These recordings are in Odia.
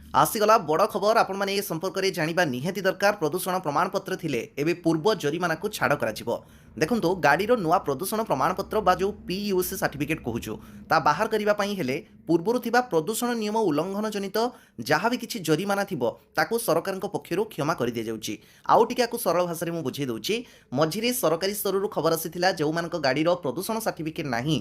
ଆସିଗଲା ବଡ଼ ଖବର। ଆପଣମାନେ ଏ ସମ୍ପର୍କରେ ଜାଣିବା ନିହାତି ଦରକାର। ପ୍ରଦୂଷଣ ପ୍ରମାଣପତ୍ର ଥିଲେ ଏବେ ପୂର୍ବ ଜରିମାନାକୁ ଛାଡ଼ କରାଯିବ। ଦେଖନ୍ତୁ, ଗାଡ଼ିର ନୂଆ ପ୍ରଦୂଷଣ ପ୍ରମାଣପତ୍ର ବା ଯେଉଁ ପିୟୁସି ସାର୍ଟିଫିକେଟ୍ କହୁଛୁ, ତା ବାହାର କରିବା ପାଇଁ ହେଲେ ପୂର୍ବରୁ ଥିବା ପ୍ରଦୂଷଣ ନିୟମ ଉଲ୍ଲଂଘନ ଜନିତ ଯାହା ବି କିଛି ଜରିମାନା ଥିବ, ତାକୁ ସରକାରଙ୍କ ପକ୍ଷରୁ କ୍ଷମା କରିଦିଆଯାଉଛି। ଆଉ ଟିକେ ଆକୁ ସରଳ ଭାଷାରେ ମୁଁ ବୁଝେଇ ଦେଉଛି। ମଝିରେ ସରକାରୀ ସ୍ତରରୁ ଖବର ଆସିଥିଲା, ଯେଉଁମାନଙ୍କ ଗାଡ଼ିର ପ୍ରଦୂଷଣ ସାର୍ଟିଫିକେଟ୍ ନାହିଁ,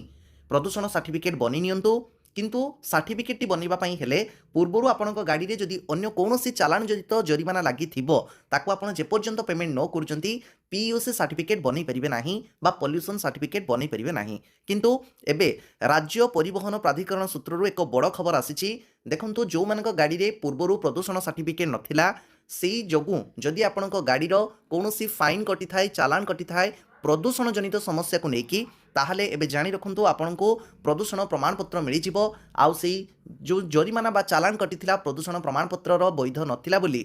ପ୍ରଦୂଷଣ ସାର୍ଟିଫିକେଟ୍ ବନେଇ ନିଅନ୍ତୁ। କିନ୍ତୁ ସାର୍ଟିଫିକେଟ୍ଟି ବନେଇବା ପାଇଁ ହେଲେ ପୂର୍ବରୁ ଆପଣଙ୍କ ଗାଡ଼ିରେ ଯଦି ଅନ୍ୟ କୌଣସି ଚାଲାଣ ଜନିତ ଜରିମାନା ଲାଗିଥିବ, ତାକୁ ଆପଣ ଯେପର୍ଯ୍ୟନ୍ତ ପେମେଣ୍ଟ ନ କରୁଛନ୍ତି, ପିୟୁସି ସାର୍ଟିଫିକେଟ୍ ବନେଇ ପାରିବେ ନାହିଁ ବା ପଲ୍ୟୁସନ୍ ସାର୍ଟିଫିକେଟ୍ ବନେଇ ପାରିବେ ନାହିଁ। କିନ୍ତୁ ଏବେ ରାଜ୍ୟ ପରିବହନ ପ୍ରାଧିକରଣ ସୂତ୍ରରୁ ଏକ ବଡ଼ ଖବର ଆସିଛି। ଦେଖନ୍ତୁ, ଯେଉଁମାନଙ୍କ ଗାଡ଼ିରେ ପୂର୍ବରୁ ପ୍ରଦୂଷଣ ସାର୍ଟିଫିକେଟ୍ ନଥିଲା, ସେଇ ଯୋଗୁଁ ଯଦି ଆପଣଙ୍କ ଗାଡ଼ିର କୌଣସି ଫାଇନ୍ କଟିଥାଏ, ଚାଲାଣ କଟିଥାଏ ପ୍ରଦୂଷଣ ଜନିତ ସମସ୍ୟାକୁ ନେଇକି, ତାହେଲେ ଏବେ ଜାଣି ରଖନ୍ତୁ, ଆପଣଙ୍କୁ ପ୍ରଦୂଷଣ ପ୍ରମାଣପତ୍ର ମିଳିଯିବ। ଆଉ ସେଇ ଯେଉଁ ଜରିମାନା ବା ଚାଲାଣ କଟିଥିଲା ପ୍ରଦୂଷଣ ପ୍ରମାଣପତ୍ରର ବୈଧ ନଥିଲା ବୋଲି,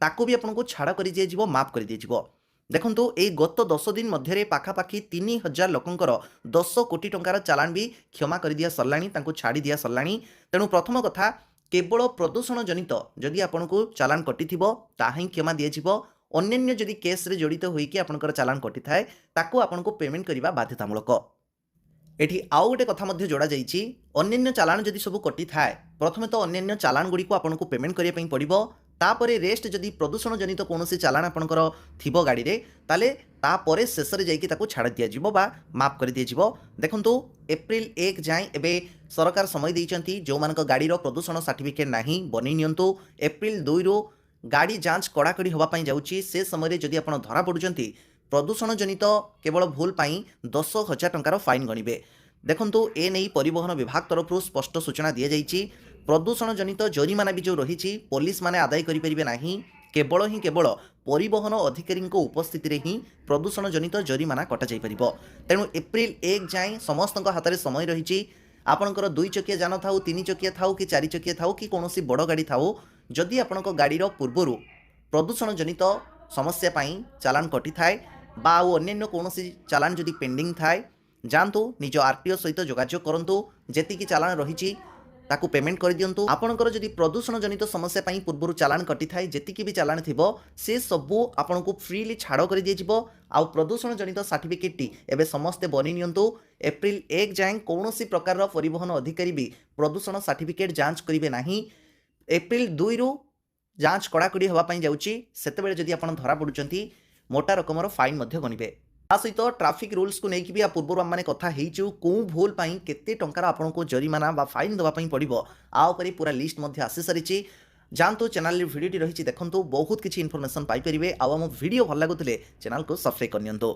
ତାକୁ ବି ଆପଣଙ୍କୁ ଛାଡ଼ କରିଦିଆଯିବ, ମାଫ କରିଦିଆଯିବ। ଦେଖନ୍ତୁ, ଏଇ ଗତ 10 ଦିନ ମଧ୍ୟରେ ପାଖାପାଖି 3000 ଲୋକଙ୍କର 10 କୋଟି ଟଙ୍କାର ଚାଲାଣ ବି କ୍ଷମା କରିଦିଆ ସରିଲାଣି, ତାଙ୍କୁ ଛାଡ଼ି ଦିଆ ସରିଲାଣି। ତେଣୁ ପ୍ରଥମ କଥା, କେବଳ ପ୍ରଦୂଷଣ ଜନିତ ଯଦି ଆପଣଙ୍କୁ ଚାଲାଣ କଟିଥିବ, ତାହା ହିଁ କ୍ଷମା ଦିଆଯିବ। ଅନ୍ୟାନ୍ୟ ଯଦି କେସ୍ରେ ଜଡ଼ିତ ହୋଇକି ଆପଣଙ୍କର ଚାଲାଣ କଟିଥାଏ, ତାକୁ ଆପଣଙ୍କୁ ପେମେଣ୍ଟ କରିବା ବାଧ୍ୟତାମୂଳକ। ଏଠି ଆଉ ଗୋଟେ କଥା ମଧ୍ୟ ଯୋଡ଼ାଯାଇଛି। ଅନ୍ୟାନ୍ୟ ଚାଲାଣ ଯଦି ସବୁ କଟିଥାଏ, ପ୍ରଥମେ ତ ଅନ୍ୟାନ୍ୟ ଚାଲାଣ ଗୁଡ଼ିକୁ ଆପଣଙ୍କୁ ପେମେଣ୍ଟ କରିବା ପାଇଁ ପଡ଼ିବ। ତାପରେ ରେଷ୍ଟ ଯଦି ପ୍ରଦୂଷଣ ଜନିତ କୌଣସି ଚାଲାଣ ଆପଣଙ୍କର ଥିବ ଗାଡ଼ିରେ, ତାହେଲେ ତାପରେ ଶେଷରେ ଯାଇକି ତାକୁ ଛାଡ଼ି ଦିଆଯିବ ବା ମାଫ କରିଦିଆଯିବ। ଦେଖନ୍ତୁ, ଏପ୍ରିଲ 1 ଯାଏଁ ଏବେ ସରକାର ସମୟ ଦେଇଛନ୍ତି। ଯେଉଁମାନଙ୍କ ଗାଡ଼ିର ପ୍ରଦୂଷଣ ସାର୍ଟିଫିକେଟ୍ ନାହିଁ, ବନେଇ ନିଅନ୍ତୁ। ଏପ୍ରିଲ 2ରୁ ଗାଡ଼ି ଯାଞ୍ଚ କଡ଼ାକଡ଼ି ହେବା ପାଇଁ ଯାଉଛି। ସେ ସମୟରେ ଯଦି ଆପଣ ଧରା ପଡ଼ୁଛନ୍ତି, ପ୍ରଦୂଷଣ ଜନିତ କେବଳ ଭୁଲ ପାଇଁ 10,000 ଟଙ୍କାର ଫାଇନ୍ ଗଣିବେ। ଦେଖନ୍ତୁ, ଏ ନେଇ ପରିବହନ ବିଭାଗ ତରଫରୁ ସ୍ପଷ୍ଟ ସୂଚନା ଦିଆଯାଇଛି। ପ୍ରଦୂଷଣ ଜନିତ ଜରିମାନା ବି ଯେଉଁ ରହିଛି, ପୋଲିସ ମାନେ ଆଦାୟ କରିପାରିବେ ନାହିଁ। କେବଳ ହିଁ କେବଳ ପରିବହନ ଅଧିକାରୀଙ୍କ ଉପସ୍ଥିତିରେ ହିଁ ପ୍ରଦୂଷଣ ଜନିତ ଜରିମାନା କଟାଯାଇପାରିବ। ତେଣୁ ଏପ୍ରିଲ 1 ଯାଏଁ ସମସ୍ତଙ୍କ ହାତରେ ସମୟ ରହିଛି। ଆପଣଙ୍କର ଦୁଇ ଚକିଆ ଯାନ ଥାଉ, ତିନି ଚକିଆ ଥାଉ କି ଚାରି ଚକିଆ ଥାଉ କି କୌଣସି ବଡ଼ ଗାଡ଼ି ଥାଉ, ଯଦି ଆପଣଙ୍କ ଗାଡ଼ିର ପୂର୍ବରୁ ପ୍ରଦୂଷଣ ଜନିତ ସମସ୍ୟା ପାଇଁ ଚାଲାଣ କଟିଥାଏ ବା ଆଉ ଅନ୍ୟାନ୍ୟ କୌଣସି ଚାଲାଣ ଯଦି ପେଣ୍ଡିଂ ଥାଏ, ଯାଆନ୍ତୁ, ନିଜ ଆରଟିଓ ସହିତ ଯୋଗାଯୋଗ କରନ୍ତୁ, ଯେତିକି ଚାଲାଣ ରହିଛି ତାକୁ ପେମେଣ୍ଟ କରିଦିଅନ୍ତୁ। ଆପଣଙ୍କର ଯଦି ପ୍ରଦୂଷଣ ଜନିତ ସମସ୍ୟା ପାଇଁ ପୂର୍ବରୁ ଚାଲାଣ କଟିଥାଏ, ଯେତିକି ବି ଚାଲାଣ ଥିବ, ସେ ସବୁ ଆପଣଙ୍କୁ ଫ୍ରିଲି ଛାଡ଼ କରିଦିଆଯିବ। ଆଉ ପ୍ରଦୂଷଣ ଜନିତ ସାର୍ଟିଫିକେଟ୍ଟି ଏବେ ସମସ୍ତେ ବନେଇ ନିଅନ୍ତୁ। ଏପ୍ରିଲ 1 ଯାଏଁ କୌଣସି ପ୍ରକାରର ପରିବହନ ଅଧିକାରୀ ବି ପ୍ରଦୂଷଣ ସାର୍ଟିଫିକେଟ୍ ଯାଞ୍ଚ କରିବେ ନାହିଁ। ଏପ୍ରିଲ 2ରୁ ଯାଞ୍ଚ କଡ଼ାକଡ଼ି ହେବା ପାଇଁ ଯାଉଛି। ସେତେବେଳେ ଯଦି ଆପଣ ଧରା ପଡ଼ୁଛନ୍ତି, ମୋଟା ରକମର ଫାଇନ୍ ମଧ୍ୟ ଗଣିବେ। ତା ସହିତ ଟ୍ରାଫିକ୍ ରୁଲ୍ସକୁ ନେଇକି ବି ଆ ପୂର୍ବରୁ ଆମମାନେ କଥା ହେଇଛୁ। କେଉଁ ଭୁଲ ପାଇଁ କେତେ ଟଙ୍କାର ଆପଣଙ୍କୁ ଜରିମାନା ବା ଫାଇନ୍ ଦେବା ପାଇଁ ପଡ଼ିବ, ଆ ଉପରେ ପୁରା ଲିଷ୍ଟ ମଧ୍ୟ ଆସିସାରିଛି। ଯାଆନ୍ତୁ, ଚ୍ୟାନେଲରେ ଭିଡ଼ିଓଟି ରହିଛି, ଦେଖନ୍ତୁ, ବହୁତ କିଛି ଇନଫର୍ମେସନ୍ ପାଇପାରିବେ। ଆଉ ଆମ ଭିଡ଼ିଓ ଭଲ ଲାଗୁଥିଲେ ଚ୍ୟାନେଲକୁ ସବସ୍କ୍ରାଇବ୍ କରିନିଅନ୍ତୁ।